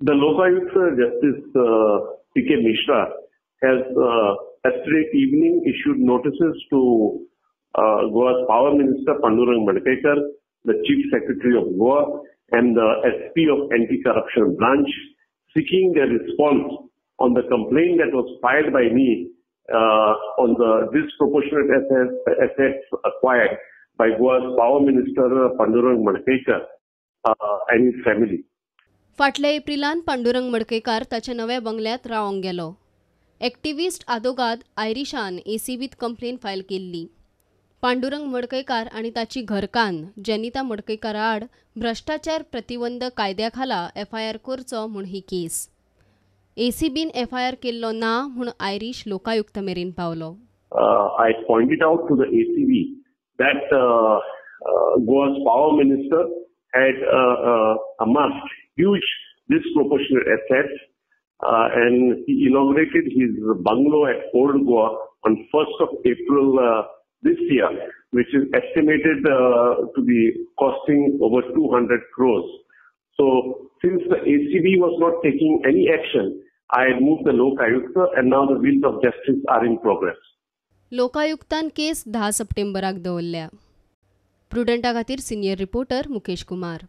The Lokayukta Justice P.K. Mishra has yesterday evening issued notices to Goa's Power Minister Pandurang Madkaikar, the Chief Secretary of Goa and the SP of Anti-Corruption Branch, seeking their response on the complaint that was filed by me on the disproportionate assets acquired by Goa's Power Minister Pandurang Madkaikar and his family. फाटल्या एप्रिलान पांडुरंग मडकयकार ताच्या नव्या बंगल्यांत रावंक गेलो. Activist आदोगाद आयरिशान एसीबीत complain file केल्ली. पांडुरंग मडकयकार आनी ताची घरकान्न जेनिता मडकयकारा आड भ्रश्टाचार प्रतिबंध कायद्या खाला एफआयआर करचो म्हूण ही केस. एसीबीन एफआयआर केल्लो ना म्हूण आयरीश लोकायुक्त मेरेन पावलो. I pointed out to the ACB that Goa's power minister had amassed huge disproportionate assets and he inaugurated his bungalow at Old Goa on 1st of April this year, which is estimated to be costing over 200 crores. So since the ACB was not taking any action, I had moved the Lokayukta and now the wheels of justice are in progress. लोकायुक्तान case 10 सप्टेंबराक दवरल्या. प्रुडंटा खातीर senior reporter Mukesh Kumar.